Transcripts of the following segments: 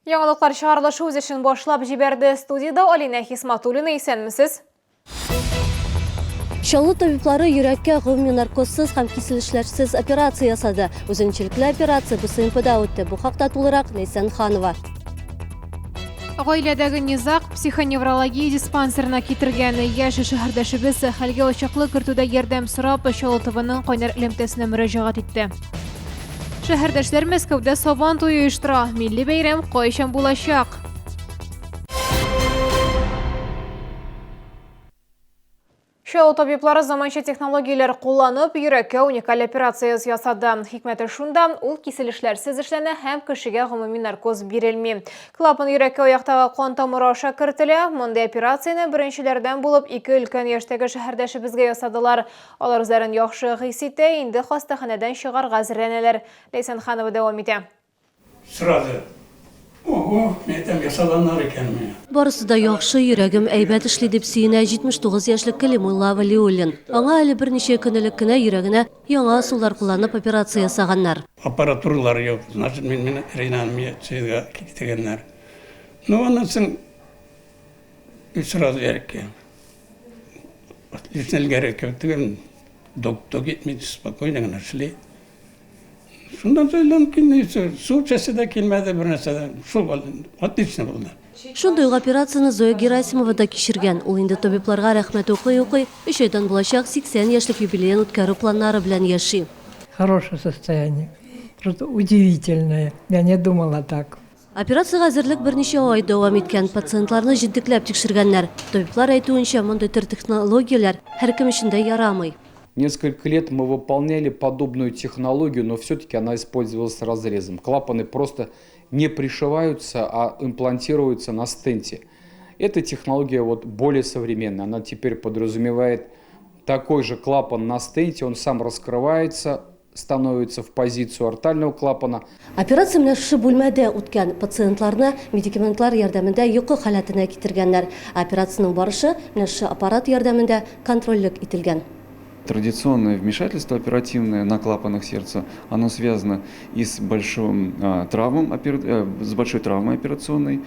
Яңалыклар чыгарылышы үз эшен башлап җибәрде. Студиядә Алинә Хисматуллина, исәнмесез. Чаллы табиблары йөрәккә гомуми наркозсыз һәм киселешләрсез операция ясады. Үзенчәлекле операция БСМПда үтте. Бу хакта тулырак Ләйсән Ханова. Гаиләдәге низаг психоневрология диспансерына китергән. Яшь шәһәрдәшебез хәлгә ачыклык кертүдә ярдәм сорап, Чаллы ТВның кайнар элемтәсенә мөрәҗәгать итте. Шәһәрдәшләр Мәскәүдә Сабан туе оештыра. Милли бәйрәм кайчан булачак? Чаллы табиблары заманча технологияләр кулланып, йөрәккә уникаль операция ясады. Хикмәте шунда, ул киселешләрсез эшләнә һәм кешегә гомуми наркоз бирелми. Клапан йөрәккә аяктагы кан тамыры аша кертелә. Мондый операцияне беренчеләрдән булып ике өлкән яшьтәге шәһәрдәшебезгә ясадылар. Алар үзләрен яхшы хис итә, инде хастаханәдән чыгарга әзерләнәләр. Ләйсән Ханова дәвам итә. Сорады. Ого, мин әйтәм, ясаганнар икән миңа. Барысы да яхшы, йөрәгем әйбәт эшли, дип сөенә 79 яшьлек Кәлимулла Вәлиуллин. Аңа әле берничә көн элек кенә йөрәгенә яңа ысуллар кулланып операция ясаганнар. Аппаратуралар юк, значит, мине реанимациягә китергәннәр. Ну, аннан соң сразу йөрәккә. Отлично элгәре кебек түгел, док-док итми, спокойно гына эшли. Шуннан соң әйләнеп килде, су эчәсе дә килмәде, бер нәрсә дә. Шул отлично булды. Шундый ук операцияне Зоя Герасимова да кичергән. Ул инде табибларга рәхмәт укый-укый, өч айдан булачак 80 яшьлек юбилеен үткәрү планнары белән яши. Хорошее состояние. Просто удивительное. Я не думала так. Операциягә әзерлек берничә ай дәвам иткән. Пациентларны җентекләп тикшергәннәр. Табиблар әйтүенчә, мондый төр технологияләр һәркем өчен дә ярамый. Несколько лет мы выполняли подобную технологию, но все-таки она использовалась с разрезом. Клапаны просто не пришиваются, а имплантируются на стенте. Эта технология вот более современная. Она теперь подразумевает такой же клапан на стенте, он сам раскрывается, становится в позицию артального клапана. Операция менә шушы бүлмәдә үткән. Пациентларны медикаментлар ярдәмендә йокы халәтенә китергәннәр. Операциянең барышы менә шушы аппарат ярдәмендә контрольлек ителгән. Традиционное вмешательство оперативное на клапанах сердца, оно связано и с большим травмом, с большой травмой операционной,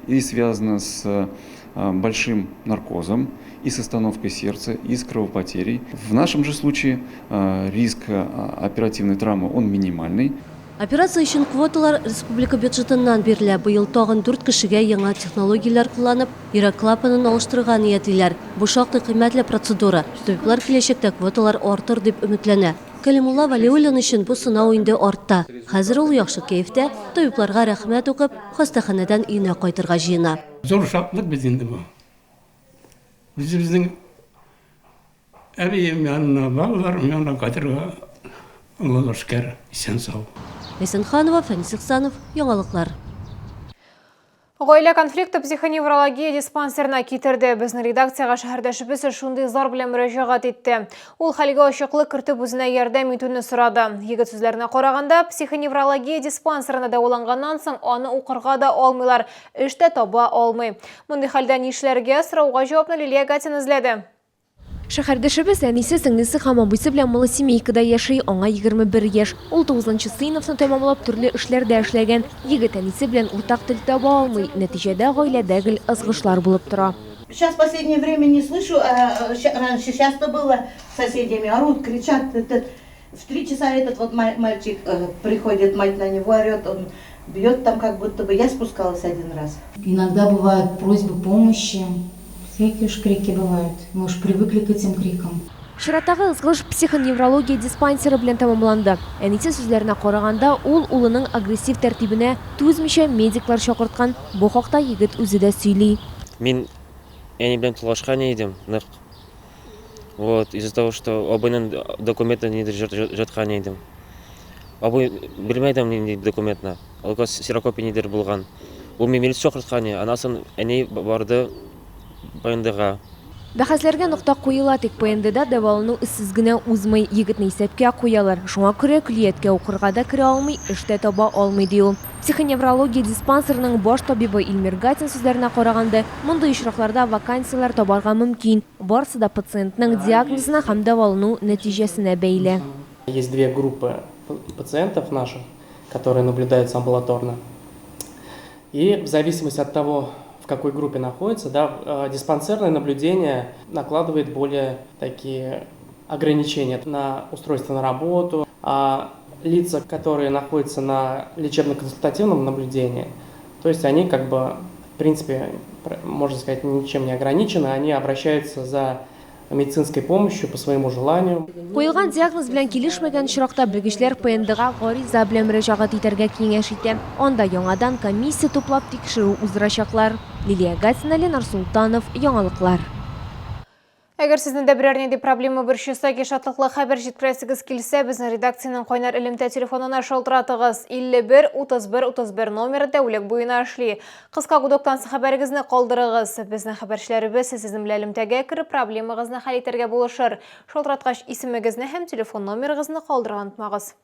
и связано с большим наркозом, и с остановкой сердца, и с кровопотерей. В нашем же случае риск оперативной травмы, он минимальный. Операция өчен квоталар республика бюджетыннан бирелә. Быел тагын дүрт кешегә яңа технологияләр кулланып, йөрәк клапанын алыштырырга ниятлиләр. Бу шактый кыйммәтле процедура. Табиблар киләчәктә квоталар артыр дип өметләнә. Кәлимулла Вәлиуллин өчен бу сынау инде артта. Хәзер ул яхшы кәефтә, табибларга рәхмәт укып, хастаханәдән өенә кайтырга җыена. Зур шатлык бит инде бу. Үзебезнең әбием янына, балаларым янына кайтырга Аллага шөкер, исән-сау. Ләйсән Ханова, Фәнис Ихсанов, Яңалыклар. Гаилә конфликты психоневрология диспансерына китерде. Безнең редакциягә шәһәрдәшебез шундый зар белән мөрәҗәгать итте. Ул хәлгә ачыклык кертеп үзенә ярдәм итүне сорады. Егет сүзләренә караганда, психоневрология диспансерында дәваланганнан соң аны укырга да алмыйлар, эш тә таба алмый. Мондый хәлдә нишләргә? Сорауга җавапны Лилия Гатина эзләде. Шәһәрдәшебез әнисе, сеңлесе һәм абыйсы белән малосемейкада яши. Аңа 21 яшь. Ул тугызынчы сыйныфны тәмамлап, төрле эшләрдә эшләгән. Егет әнисе белән уртак тел таба алмый. Нәтиҗәдә, гаиләдә гел ызгышлар булып тора. Сейчас последнее время не слышу, а раньше часто было, с соседями орут, кричат, этот, в 3 часа этот вот мальчик приходит, мать на него орет, он бьет там как будто бы, я спускалась один раз. Иногда бывают просьбы помощи, всякие уж крики бывают, мы уж привыкли к этим крикам. Чираттагы ызгыш психоневрология диспансеры белән тәмамланды. Әнисе сүзләренә караганда, ул улының агрессив тәртибенә түзмичә медиклар чакырткан. Бу хакта егет үзе дә сөйли. Мин әни белән талашкан идем, нык. Вот, из-за того, что абыйның документын нидер җырткан идем. Абый белмәдем нинди документны. Ул ксерокопия нидер булган. Ул мин милиция чакырткан, аннан соң әни барды ПНДга. Бәхәсләргә нокта куела, тик ПНДда дәвалану эзсез генә узмый. Егетне исәпкә куялар. Шуңа күрә көллияткә укырга да керә алмый, эш тә таба алмый, ди ул. Психоневрология диспансерының баш табибы Илмир Гатин сүзләренә караганда, мондый очракларда вакансияләр табарга мөмкин. Барысы да пациентның диагнозына һәм дәвалану нәтиҗәсенә бәйле. Есть две группы пациентов наших, которые наблюдаются амбулаторно. И в зависимости от того, в какой группе находится, да, диспансерное наблюдение накладывает более такие ограничения на устройство на работу, а лица, которые находятся на лечебно-консультативном наблюдении, то есть они как бы, в принципе, можно сказать, ничем не ограничены, они обращаются за медицинской помощью по своему желанию. Куелган диагноз белән килешмәгән очракта белгечләр ПНДга гариза белән мөрәҗәгать итәргә киңәш итә. Анда яңадан комиссия туплап тикшерү уздырачаклар. Лилия Гатина, Ленар Солтанов, Яңалыклар. Әгәр сезне дә берәр нинди проблема борчыса, яки шатлыклы хәбәр җиткерәсегез килсә, безнең редакциянең кайнар элемтә телефонына шалтыратыгыз. 51 31 31 номеры тәүлек буена эшли. Кыска гудоктан соң хәбәрегезне калдырыгыз. Безнең хәбәрчеләребез сезнең белән элемтәгә кереп, проблемагызны хәл итәргә булышыр. Шалтыраткач, исемегезне һәм телефон номерыгызны калдырырга онытмагыз.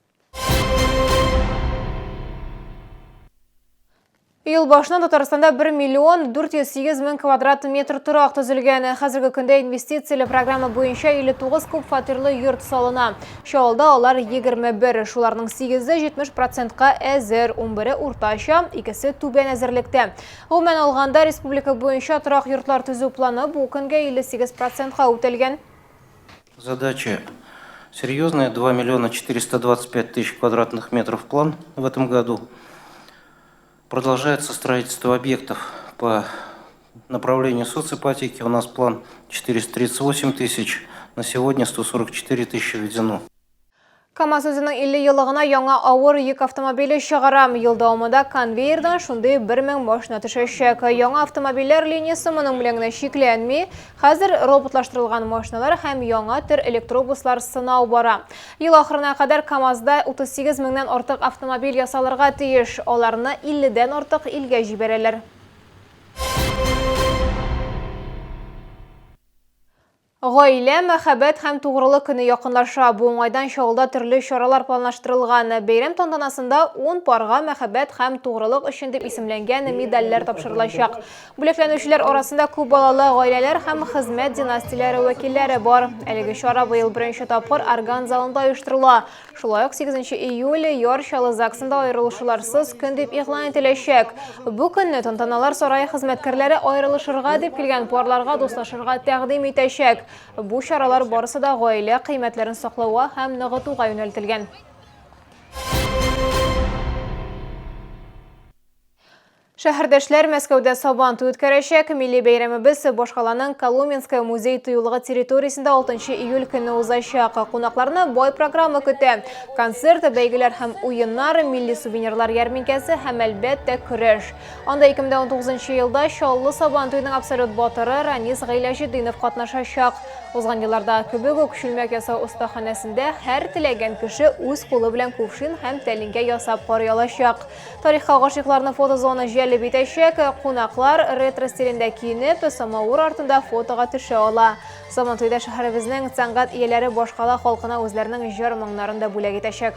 Ел башыннан Татарстанда 1 миллион 408 мең квадрат метр торак төзелгән. Хәзерге көндә инвестицияле программа буенча 59 күп фатирлы йорт салына. Чаллыда алар 21, шуларның 8-е 70 процентка әзер, 11-е уртача, икесе түбән әзерлектә. Гомумән алганда, республика буенча торак йортлар төзү планы бу көнгә 58 процентка үтәлгән. Задача серьезная, 2 миллиона 425 тысяч квадратных метров план в этом году. Продолжается строительство объектов по направлению соципотеки. У нас план 438 тысяч, на сегодня 144 тысячи введено. КАМАЗ үзенең 50 еллыгына яңа авыр йөк автомобиле чыгара. Ел дәвамында конвейердан шундый 1000 машина төшәчәк. Яңа автомобильләр линиясе моның белән генә чикләнми. Хәзер роботлаштырылган машиналар һәм яңа төр электробуслар сынау бара. Ел ахырына кадәр КАМАЗда 38 меңнән артык автомобиль ясалырга тиеш. Аларны 50 дән артык илгә җибәрәләр. Гаилә, мәхәббәт һәм тугрылык көне якынлаша. Бу уңайдан Чаллыда төрле чаралар планлаштырылган. Бәйрәм тантанасында 10 парга мәхәббәт һәм тугрылык өчен дип исемләнгән медальләр тапшырылачак. Бүләкләнүчеләр арасында күп балалы гаиләләр һәм хезмәт династияләре вәкилләре бар. Әлеге чара быел беренче тапкыр Орган залында оештырыла. Шулай ук 8 июль Яр Чаллы ЗАГСында аерылышуларсыз көн дип игълан ителәчәк. Бу көнне Тантаналар сарае хезмәткәрләре аерылышырга дип килгән парларга дуслашырга тәкъдим итәчәк. Бу чаралар барысы да гаилә кыйммәтләрен саклауга һәм ныгытуга юнәлтелгән. Шәһәрдәшләр Мәскәүдә Сабан туе үткәрәчәк. Милли бәйрәмебез башкаланың Коломенское музей-тыюлыгы территориясендә 6 июль көнне узачак. Кунакларны бай программа көтә. Концерт, бәйгеләр һәм уеннар, милли сувенирлар ярминкәсе һәм, әлбәттә, көрәш. Анда 2019 елда Чаллы Сабан туеның абсолют батыры Ранис Гыйләҗетдинов катнашачак. Узган еллардагы кебек үк, чүлмәк ясау остаханәсендә һәр теләгән кеше үз кулы белән кувшин һәм тәлинкә ясап карый алачак. Тарихка гашыйкларны фотозона җәлеп итәчәк. Кунаклар ретро стилендә киенеп, самавыр артында фотога төшә ала. Сабантуйда шәһәребезнең сәнгать ияләре башкала халкына үзләренең җыр-моңнарын да бүләк итәчәк.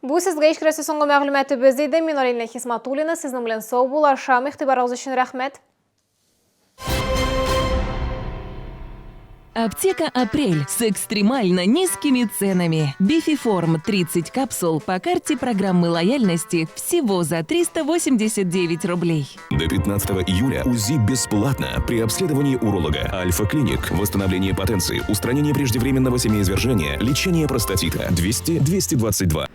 Бу сезгә ишкерәсе соңгы мәгълүматыбыз иде. Мин Алина Хисматуллина, сезнең белән саубуллашам. Игътибарыгыз өчен рәхмәт. Аптека «Апрель» с экстремально низкими ценами. Бифиформ 30 капсул по карте программы лояльности всего за 389 рублей. До 15 июля УЗИ бесплатно при обследовании уролога. Альфа-клиник. Восстановление потенции, устранение преждевременного семяизвержения, лечение простатита. 200 222.